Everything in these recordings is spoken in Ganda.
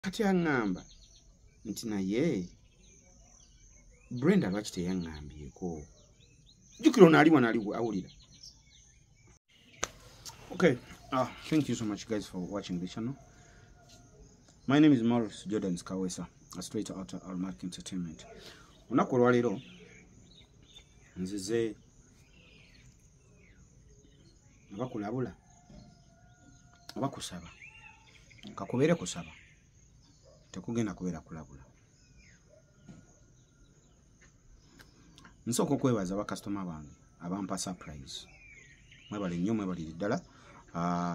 Kati aŋŋamba nti naye Brenda lwaki teyaŋŋambyeko? Jjukira ono ali wano ali awulira. Okay, thank you so much guys for watching the channel. My name is Maurice Jordan Kawesa, a straight out of Aromatic Entertainment. Olunaku olwaleero nzize oba kulabula oba kusaba, kakubeere kusaba, tekugenda kubeera kulabula. Nsooka okwebaza bakasitoma bange abampa surprise. Mwebale nnyo, mwebalire ddala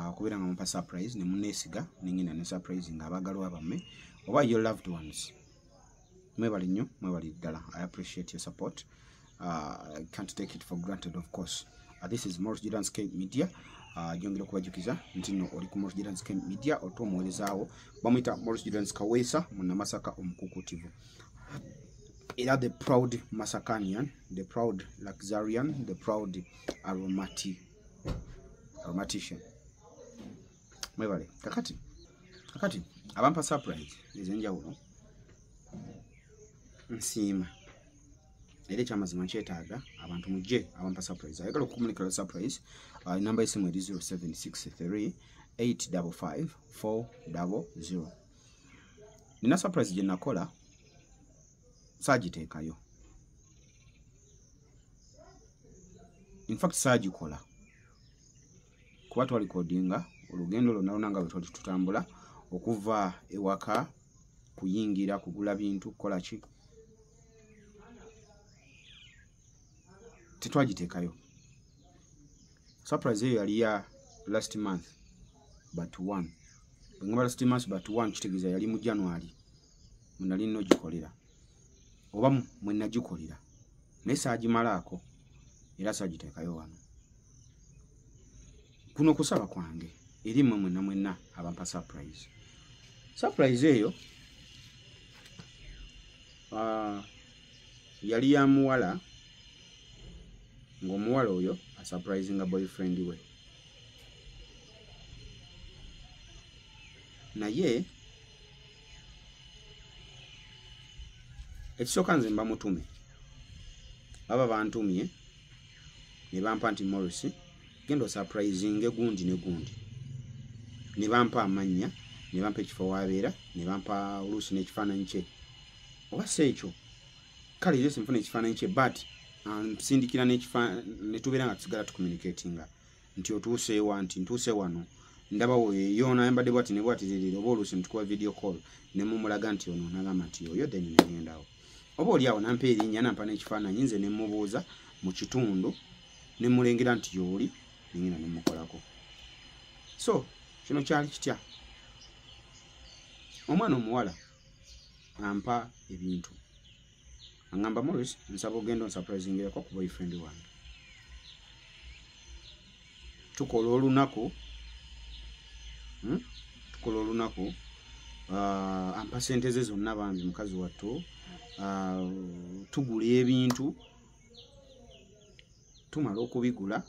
okubeera nga mumpa surprise ne munneesiga nengenda ne surprise nga abaagalwa bammwe oba your loved ones. Mwebale nnyo, mwebalire ddala. I appreciate your support. I can't take it for granted, of course. This is Maurice Jordan K Media. Jongera okubajjukiza nti nno oli ku Maurice Jordan K Media, ote omuweerezaawo bamuyita Maurice Jordan Kaweesa, Munnamasaka omukukuutivu, era the proud Masakanian, the proud Luxurian, the proud aromatician. Mwebale. Kakati abampa surprise ez'enjawulo nsiima, era ekyamazima nkyetaaga abantu mujje abampa surprise. Ayagala okumulikira surprise, enamba y'essimu eri 0763 855 400. Nina surprise gye nakola saagiteekayo, in fact saagikola kuba twalikodinga olugendo lwonna lwonna nga bwe twali tutambula okuva ewaka kuyingira kugula bintu kukola ki, tetwagiteekayo. Surprise eyo yali ya last month but one. Bwe ngamba last month but one kitegeeza yali mu January mwe nali nina ogikolera oba mwe nagikolera, naye saagimalaako era saagiteekayo wano. Kuno kusaba kwange eri mmwe mwenna mwenna abampa surprise. Surprise eyo yali ya muwala, ng'omuwala oyo asurprisinga boyfriend we, naye ekisooka nze mba mutume, baba bantumye ne bampa nti Maurice genda osurprisinge gundi ne gundi, ne bampa amannya, ne bampa ekifo w'abeera, ne bampa oluusi n'ekifaananyi kye, oba si ekyo kale era sinfuna ekifaananyi kye, but nsindikira ne tubeera nga tusigala tucommunicatinga nti otuuse wa, nti ntuuse wano, ndabawo yoona ayambadde bwati ne bwati ririri, oba oluusi ntukuba video call ne mumulaga nti ono, n'agamba nti oyo, then negendawo. Oba oli awo nampa erinnya, nampa n'ekifaananyi, nze ne mubuuza mu kitundu ne mulengera nti y'oli, nengenda ne mukolako. So kino kyali kitya? Omwana omuwala ampa ebintu, aŋŋamba Maurice nsaba ogenda onsurprisingireko ku boyfriend wange. Tukola olunaku, tukola olunaku, ampa sente ze zonna bambi mukazi wattu, tugula ebintu, tumala okubigula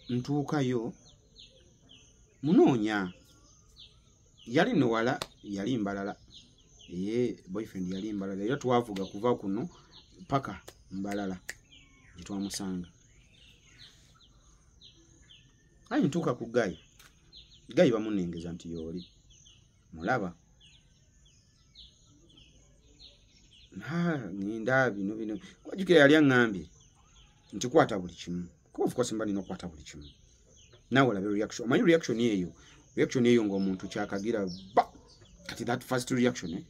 ntuukayo munoonya. Yali nno wala, yali Mbalala, ye boyfriend yali Mbalala, era twavuga kuva kuno paka Mbalala gye twamusanga. Ayi ntuuka ku guy, guy bamunengeza nti y'oli, mulaba ngenda bino bino, kwajjukira yali aŋŋambye nti kwata buli kimu, kuba of course mba nina okukwata buli kimu, naawe olabe reaction. Omanyi reaction eyo, reaction eyo ng'omuntu kyakagira ba, kati that first reaction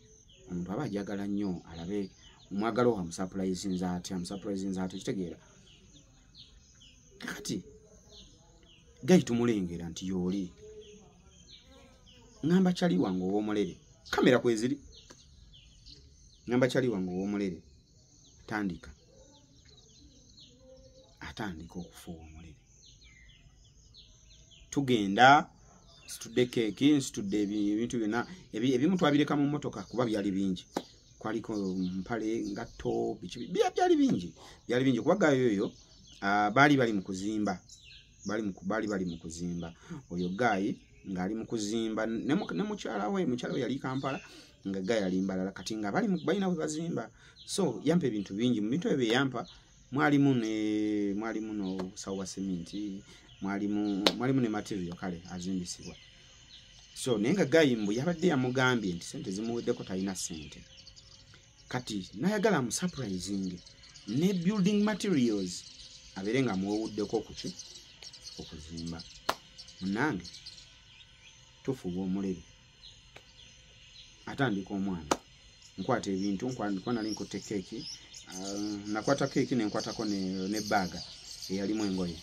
omuntu aba ajagala nnyo alabe omwagala wo amusurprisinze atya, amusurprisinze atya, kitegeera. Kati guy tumulengera nti y'oli, ŋŋamba kyali wange ow'omulere, kamera kweziri, ŋŋamba kyali wange ow'omulere, tandika, atandika okufuuwa omulere. Tugenda nsitudde keeki, nsitudde ebintu byonna, ebimu twabireka mu mmotoka kuba byali bingi, kwaliko mpale, ngatto, biki, byali bingi, byali bingi kuba guy oyo baali bali mu kuzimba, baali bali mu kuzimba. Oyo guy Ng'ali mu kuzimba ne mukyala we, mukyala we yali Kampala nga guy yali Mbalala, kati nga bali balina we bazimba. So yampa ebintu bingi. Mu bintu ebyo bye yampa mwalimu n'obusawo bwa seminti, mwalimu ne material kale azimbisibwa. So naye nga guy mbu yabadde yamugambye nti sente zimuweddeko, talina sente, kati nayagala amusurprising ne building materials abeere nga amuwewuddeko kuki okuzimba. Munnange tufuba omulere atandika omwana, nkwata ebintu, nkuba nali nkutte keeki, nakwata keeki nenkwatako ne bag eyalimu engoye.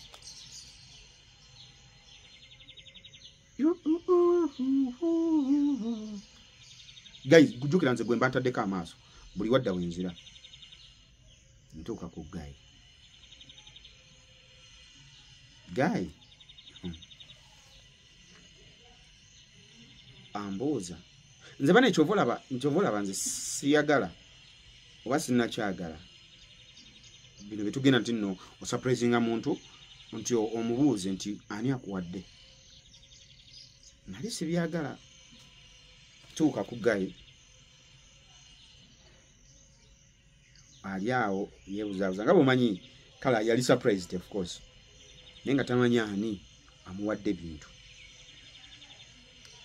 Guys, jjukira nze gwe mba ntaddeko amaaso buli wadda wenzira ntuuka ku guy. Guy ambuuza nze bane, kyova olaba nze siyagala oba sinnakyagala bino byetugenda nti nno osurprisinga muntu nti omubuuze nti ani akuwadde, nali sibyagala. Tuuka ku guy ali awo yeebuzaabuza nga bw'omanyi, kale yali surprised of course, naye nga tamanyi ani amuwadde bintu.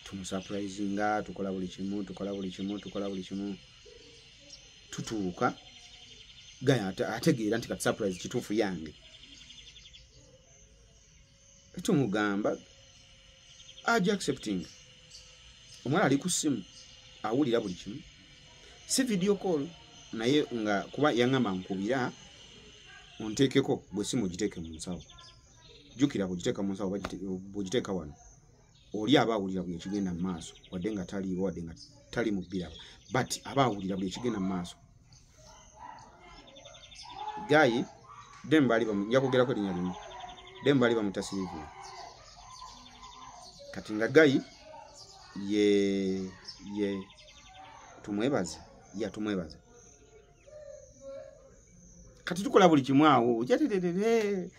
Tumusurprisinga, tukola buli kimu, tukola buli kimu, tukola buli kimu, tutuuka guy ategeera nti kati surprise kituufu yange. Tumugamba aja accepting. Omwana ali ku ssimu awulira buli kimu, si video call, naye nga kuba yaŋŋamba nkubira onteekeko bwe simu ogiteeke mu nsawo. Jjukira bw'ogiteeka mu nsawo, bw'ogiteeka wano oli aba awulira buli ekigenda mu maaso, wadde nga taliiwo, wadde nga tali mu bbiraba, but aba awulira buli ekigenda mu maaso. Guy dem baali nja kwogerako erinnya limu, dem baali bamuta Silivia. Kati nga guy ye tumwebaze, ya tumwebaze. Kati tukola buli kimu awo, jatererere,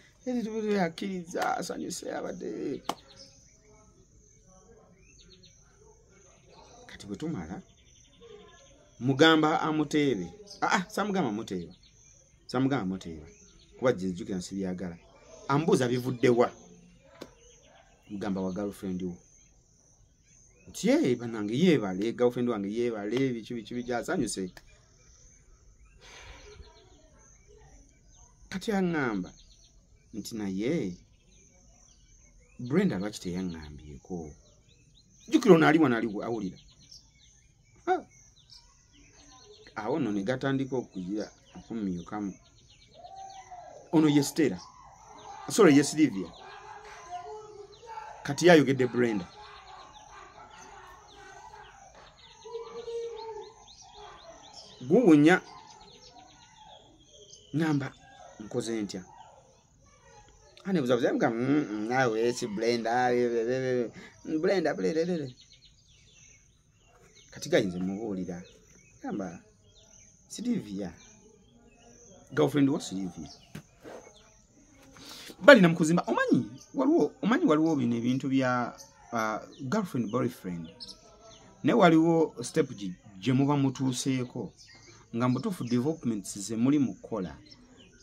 akkiriza, asanyuse abadde. Kati bwe tumala mugamba amuteebe, samugamba muteeba, samugamba muteeba kuba jjukira nsibyagala. Ambuuza bivuddewa, mugamba wa girlfriend wo nti ye bannange yeebale, girlfriend wange yeebale, biki biki biki, asanyuse. Kati aŋŋamba nti naye Brenda lwaki teyaŋŋambyeko? Jjukira ono ali wano ali awulira. Awo nno ne gatandika okugira okummyukamu. Ono ye Stella, sorry ye Silivia. Kati yayogedde Brenda. Guwunya ŋŋamba nkoze ntya? Anebuzabuza mugamba naawe si Brenda, Brenda Brenda. Kati gayinza mubuulira gamba Silivia, girlfriend wa Silivia balina mu kuzimba. Omanyi waliwo bino ebintu bya girlfriend boyfriend, naye waliwo step gye muba mutuuseeko nga mutuufu developments ze muli mu kukola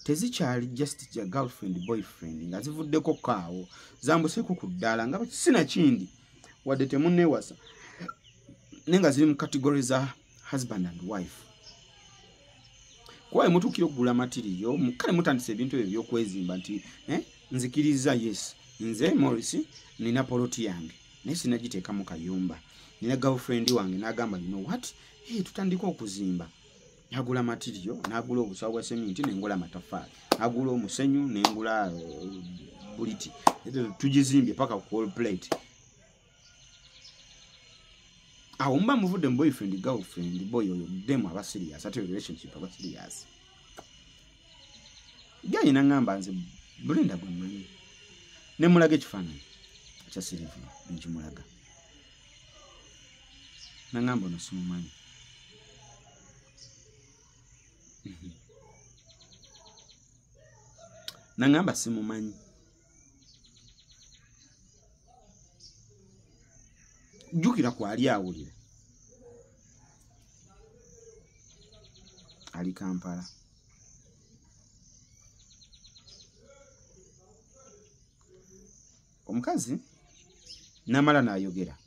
tezikyali just ja girlfriend boyfriend, nga zivuddeko kaawo zambuseeko ku ddaala nga sinakindi wadde temunneewasa, naye nga ziri mu category za husband and wife. Kuba mutuukira okugula matiriyo, kale mutandise ebintu ebyo ebyokwezimba nti nzikiriza, yes nze Morris nina poloti yange naye sinagiteeka mu kayumba, nina girlfriend wange n'agamba you know what, hey, tutandika okuzimba. Nagula matiriyo, nagula obusawo bwa seminti, nengula amataffaali, nagula omusenyu, nengula buliti, tugizimbye paka ku wall plate. Awo mba muvudde mu boyfriend girlfriend, boy oyo demu aba serious, ate relationship aba serious. Guy n'aŋŋamba nze Brenda gwe mmanyi, ne mulaga ekifaananyi ekya Silivia, nkimulaga, n'aŋŋamba ono simumanyi. N'aŋŋamba simumanyi. Jjukira kwali awulira ali Kampala. Omukazi namala n'ayogera,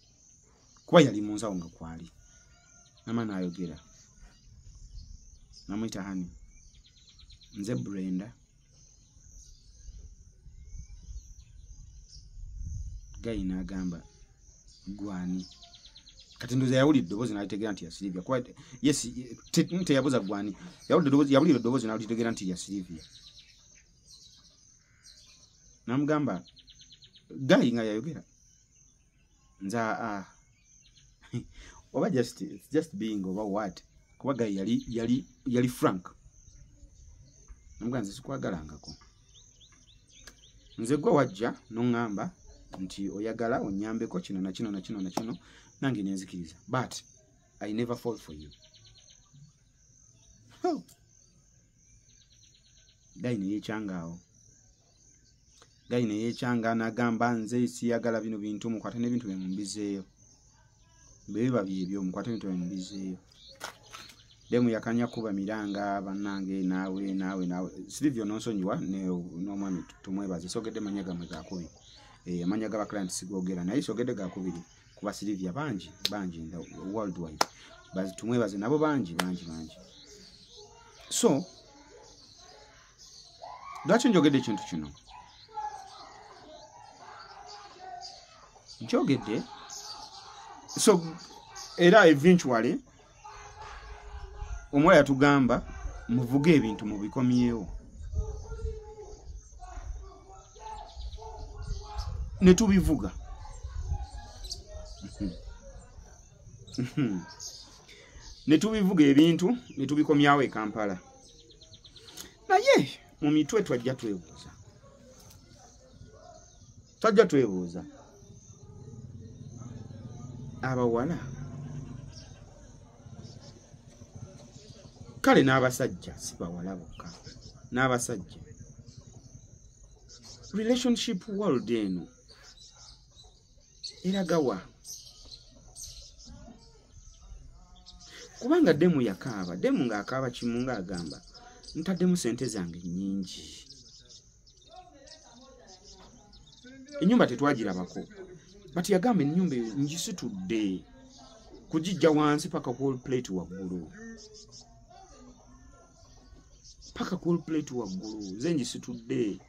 kuba yali mu nsawo nga kwali, namala n'ayogera, namuyita hani, nze Brenda. Guy n'agamba gwani? Kati ndoza yawulira eddoboozi n'alitegeera nti ya Sylvia. Kuba yes, teyabuuza gwani, yawulira eddoboozi n'alitegeera nti ya Sylvia. Namugamba guy nga yayogera nze oba just, it's just being oba what, kuba guy yali frank. Namugamba nze sikwagalangako, nze gwe wajja n'oŋŋamba nti oyagala onyambeko kino na kino na kino na kino, nange nenzikiriza, but I never fall for you. Oh. Guy ne yeekyanga awo, guy ne yeekyanga n'agamba nze siyagala bino bintu, mukwate n'ebintu bye mumbizeeyo, bwe biba byebyo mukwate ebintu bye mumbizeeyo. Demu yakanya kuba miranga bannange naawe naawe naawe. Sylvia nonsonyiwa n'omwami tumwebaze, sogedde mannya gammwe gakubiri. Amannya g'aba client sigogera, naye sogedde gakubiri kuba Sylvia bangi bangi in the worldwide, tumwebaze nabo bangi bangi bangi. So lwaki njogedde ekintu kino? Njogedde so era eventually omuwala yatugamba muvuge ebintu mubikomyewo, ne tubivuga. Ne tubivuga ebintu ne tubikomyawo e Kampala. Naye mu mitwe twajja twebuuza, abawala kale n'abasajja, si bawala bokka, n'abasajja, relationship world eno eragawa? Kubanga demu yakaaba, demu ng'akaaba kimu ng'agamba ntaddemu sente zange nnyingi, ennyumba tetwagirabako, but yagamba ennyumba eyo ngisitudde kugijja wansi paka ku plate waggulu, paka ku plate waggulu, nze ngisitudde.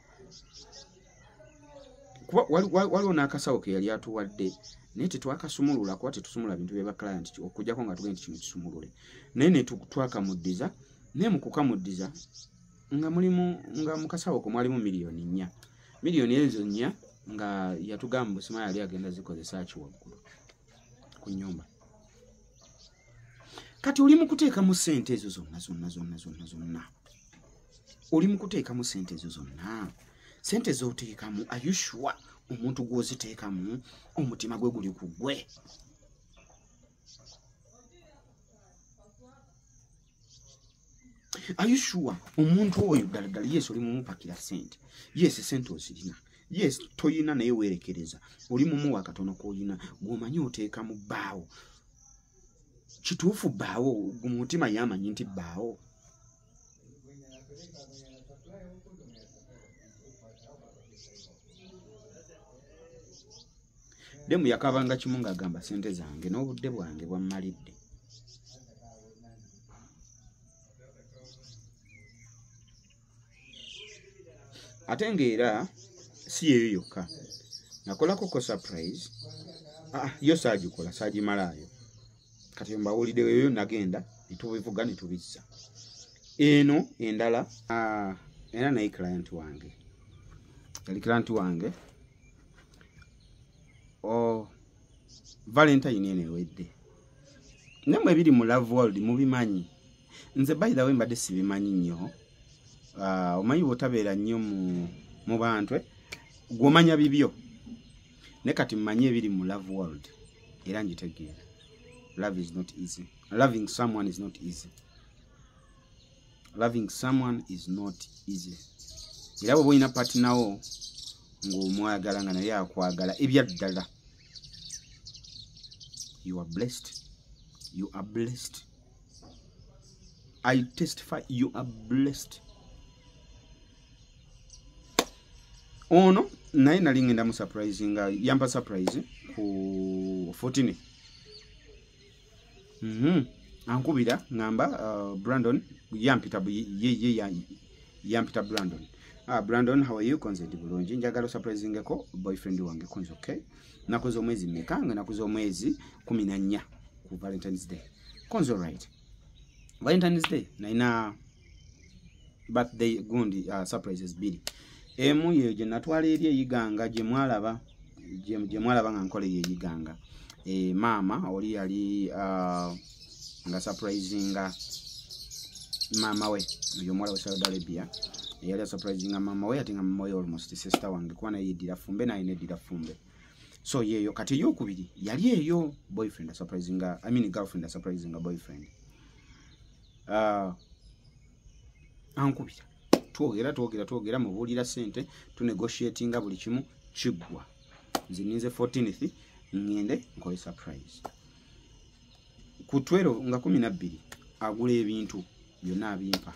Kuba waliwo n'akasawo ke yali atuwadde, naye tetwakasumulula, kuba tetusumula bintu bye ba client okujjako nga tugenda kino kisumulule, naye ne twakamuddiza. Naye mu kukamuddiza nga mulimu, nga mu kasawo ko mwalimu 4 million, miliyoni ezo 4 nga yatugamba busima yali agenda zikozesa ki waggulu ku nnyumba. Kati oli mu kuteekamu ssente ezo zonna zonna zonna zonna zonna, oli mu kuteekamu ssente ezo zonna, sente z'oteekamu, are you sure omuntu gw'oziteekamu omutima gwe guli ku ggwe? Are you sure omuntu oyo ddala ddala, yes oli mumupakira ssente, yes sente ozirina, yes toyina naye weerekereza, oli mumuwa katono k'oyina, gw'omanyi oteeka mu bbaawo, kituufu bbaawo mu mutima yamanyi nti bbaawo. Demu yakabanga kimu ng'agamba sente zange n'obudde bwange bwammalidde. Ate ng'era si yeeyo yokka, nakolako ko surprise, yo saagikola, saagimalaayo. Kati mbawulidde eyo nagenda ne tubivuga ne tubizza. Eno endala, era naye client wange, yali client wange o Valentine eno ewedde. Nammwe ebiri mu love world mubimanyi, nze by the way mbadde sibimanyi nnyo. Omanyi bw'otabeera nnyo mu bantu, gw'omanya bibyo, naye kati mmanyi ebiri mu love world era ngitegeera. Love is not easy. Loving someone is not easy. Loving someone is not easy. Era bw'oba olina partner wo ng'omwagala nga naye akwagala ebyaddala, You are blessed, you are blessed. I testify you are blessed. Ono naye nali ngenda mu surprisinga, yampa surprise ku 14. Ankubira ngamba Brandon yampita ye yampita Brandon. Brandon, how are you? Konze ndi bulungi, njagala surprisingeko boyfriend wange. Konze okay. Nakoze omwezi mmeka? Nga nakoze omwezi 14 ku Valentine's Day. Konze right. Valentine's Day naina birthday gundi surprises bbiri. Emu ye gye natwala eri eyiganga gye mwalaba nga nkola ye eyiganga. Maama oli yali nga surprisinga maama we, oyo omuwala we Saudi Arabia yali surprisinga maama we, ate nga maama we almost sister wange kuba naye yeddira Ffumbe, naye neddira Ffumbe. So yeeyo. Kati eyokubiri yali eyo boyfriend surprisinga, I mean girlfriend surprisinga boyfriend. Ankubira twogera mubuulira ssente, tunegotiatinga buli kimu kiggwa. Nze ninze 14th ngende nkole surprise. Ku 12 nga 12 agula ebintu byonna abimpa,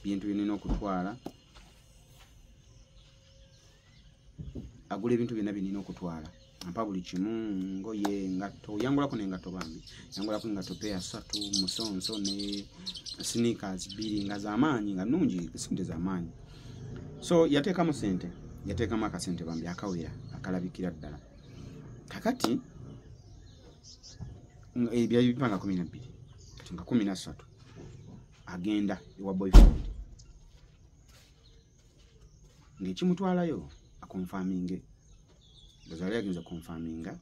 bintu byenina okutwala, agula ebintu byonna byenina okutwala, ampa buli kimu, ngoye, engatto, yangulako n'engatto bambi, yangulako engatto peya 3, musonso ne sneakers 2 nga z'amaanyi, nga nnungi, sente z'amaanyi. So yateekamu sente, yateekamu akasente bambi akawera akalabikira ddala. Kakati ebyali bipanga 12, kati nga 13 agenda ewa boyfriend ng'ekimutwalayo akonfaminge, ndowooza agenza konfaminga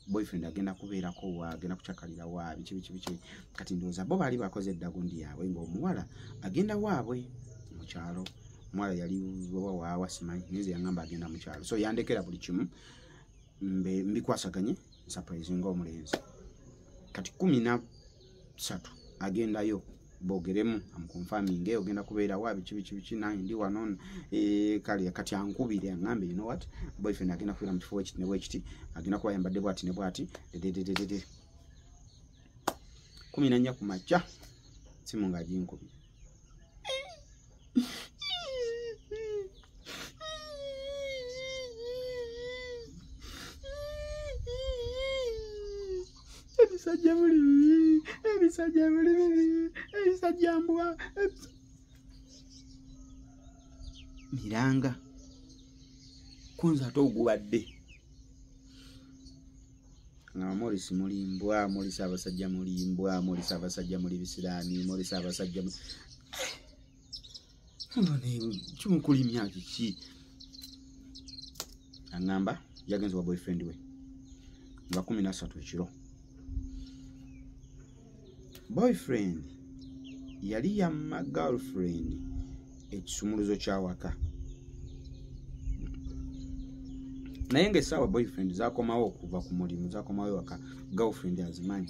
boyfriend agenda kubeerako wa, agenda kucakalira wa, biki biki biki. Kati ndowooza bo baali bakoze edda gundi yaabwe ng'omuwala agenda waabwe mu kyalo. Omuwala yali oba waawa simanyi, naye nze yangamba agenda mu kyalo. So yandekera buli kimu mbikwasaganye surprisinga omulenzi. Kati 13 agendayo bogeremu amukonfaminge ogenda kubeera wa biki biki biki, nange ndi wano kale. Kati ankubire aŋŋambe, you know what, boyfriend agenda kubeera mu kifo ekiti ne bwekiti, agenda kuba ayambadde bwati ne bwati dedededede. 14 ku makya simu ng'aginkubye. Ebisajja muli bibi, ebisajja muli bibi, ebisajja mbwa, miranga kunza ate ogubadde nga Morris muli mbwa, Morris abasajja muli mbwa, Morris abasajja muli bisiraani, Morris abasajja kimukulimya kiki. Aŋŋamba yagenze wa boyfriend we nga 13 ekiro. Boyfriend yali yamma girlfriend ekisumuluzo ky'awaka, naye ng'essaawa boyfriend zakomawo okuva ku mulimu, zakomawo ewaka, girlfriend azimanyi.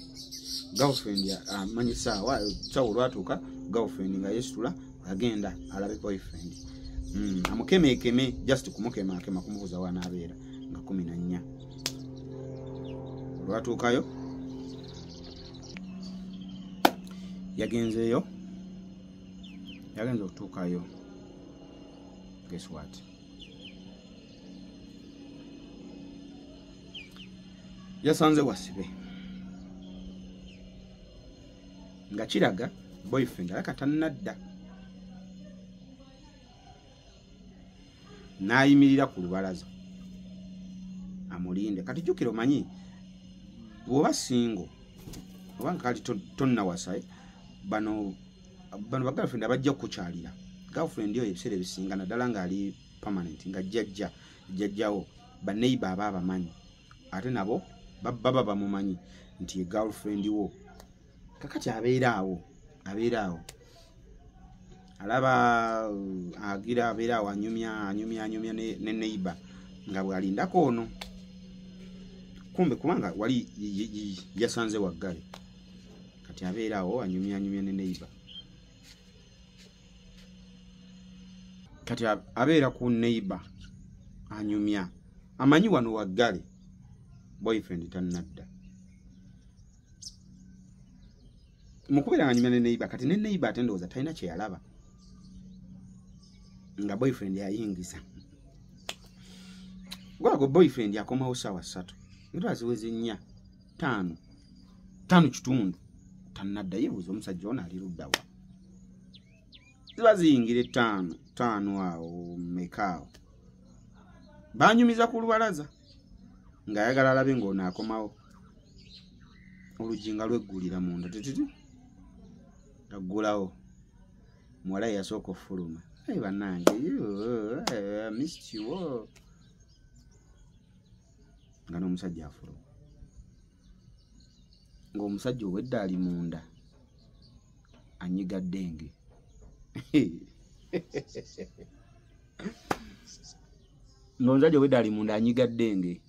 Girlfriend amanyi ssaawa olwatuuka, girlfriend nga yeesitula agenda alabe boyfriend, amukemeekeme, just kumukemakema kumubuuza w'anaabeera nga 14. Olwatuukayo yagenzeeyo, yagenze okutuukayo, guess what, yasanze wasibe nga kiraga boyfriend alaka tannadda. N'ayimirira ku lubalaza amulinde. Kati jjukira omanyi bw'oba single oba nga kali tonnawasa, bano ba girlfriend abajja okukukyalira. Girlfriend oyo ebiseera ebisinga naddala ng'ali permanent, nga jjajjawo ba neighbor aba abamanyi, ate nabo baba bamumanyi nti ye girlfriend wo. Kakati abeera awo alaba agira abeera awo anyumya ne neighbor nga bw'alindako ono, kumbe kubanga wali yasanze waggale. Kati abeera awo anyumya ne neighbor. Kati abeera ku neighbor anyumya, amanyi wano waggale, Boyfriend tannadda. Mukubeera nga nyumya ne neighbor, kati ne neighbor ate ndowooza talina kye yalaba nga boyfriend yayingiza. Gwago boyfriend akomawo ssaawa 3, nga ziweze 4, 5, 5:15 tannadda. Yeebuuza omusajja ono ali ludda wa? Ziba ziyingira 5, 5 awo mmeka awo. Banyumiza ku lubalaza ng'ayagala alabe ng'ono akomawo. Oluggi nga lweggulira munda tititi, aggulawo. Muwala ye yasooka okufuluma. Hey bannange, I missed you. Nga n'omusajja afuluma. Ng'omusajja obwedda ali munda anyiga ddenge. Ng'omusajja obwedda ali munda anyiga ddenge.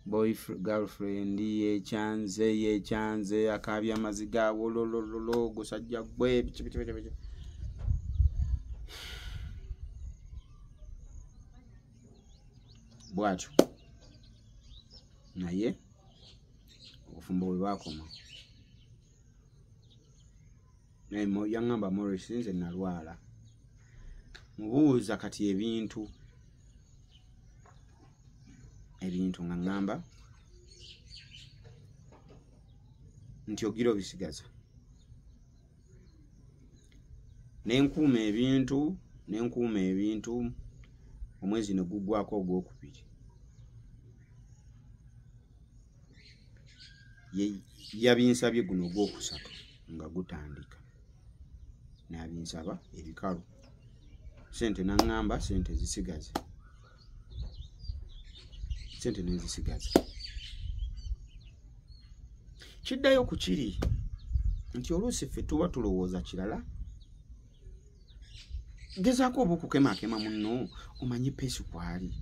Boyfriend, girlfriend yekyanze akaabya amaziga wolololo gusajja gwe biki biki biki. Bwatyo naye obufumbo bwe bwakoma. Naye yaŋŋamba Morris nze nalwala. Mubuuza kati ebintu nga ŋŋamba nti ogira obisigaza. Nenkuuma ebintu omwezi ne guggwako ogwokubiri. Yabinsabye guno ogwokusatu nga gutandika. N'abinsaba ebikalu. Ssente n'aŋŋamba ssente zisigaze. Ssente nenzisigaza. Kiddayo ku kiri nti oluusi ffe tuba tulowooza kirala. Gezaako oba okukemakema munno omanye peesi kwali.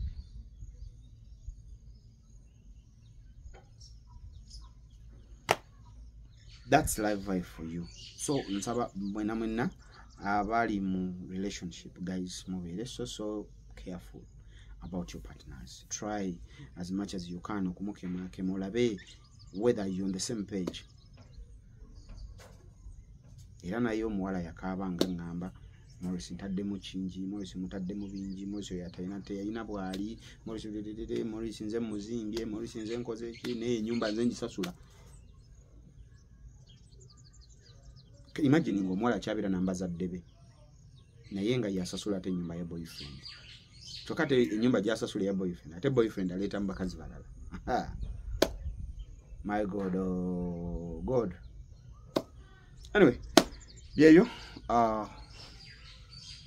That's life vibe for you. So nsaba mwena mwenna abali mu relationship, guys, mubeere so careful about your partners. Try as much as you can okumukemakema olabe whether you're on the same page. Era naye omuwala yakaaba nga ŋŋamba Morris ntaddemu kingi, Morris mutaddemu bingi, Morris oyo atalina teyalina bw'ali, Morris dededede, Morris nze muzimbye, Morris nze nkoze ki, naye ennyumba nze ngisasula. Imagine ng'omuwala akyabeera na bazadde be naye nga yasasula ate ennyumba ya boyfriend. Kyokka ate ennyumba gy'asasula eya boyfriend, ate boyfriend aleetamu bakazi balala. My God, oh God. Anyway, byeyo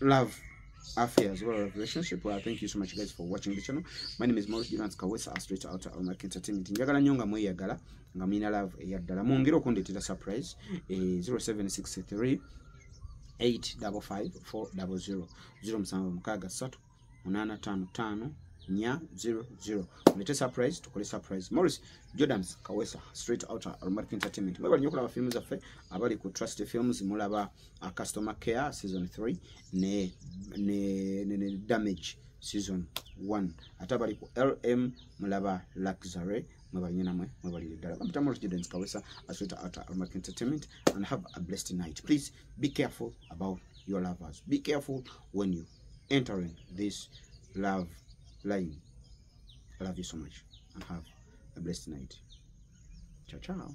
love affairs, well, relationship. Well, thank you so much guys for watching the channel. My name is Maurice Jonas Kawesa, straight out of Aromatic Entertainment. Njagala nnyo nga mweyagala nga mulina love eyaddala. Mwongere okundeetera surprise 0763 855 400 0763 855 400. Mulete surprise, tukole surprise. Maurice Jordans Kawesa, straight out of Aromatic Entertainment. Mwebale nnyo okulaba films zaffe. Abali ku Trust Films mulaba Customer Care season 3 ne Damage season 1. Ate abali ku LM mulaba Luxury. Mwebale nnyo namwe, mwebalire ddala. Bampita Maurice Jordans Kawesa, straight out of Aromatic Entertainment, and have a blessed night. Please be careful about your lovers. Be careful when you entering this love line. I love you so much and have a blessed night. Ciao, ciao.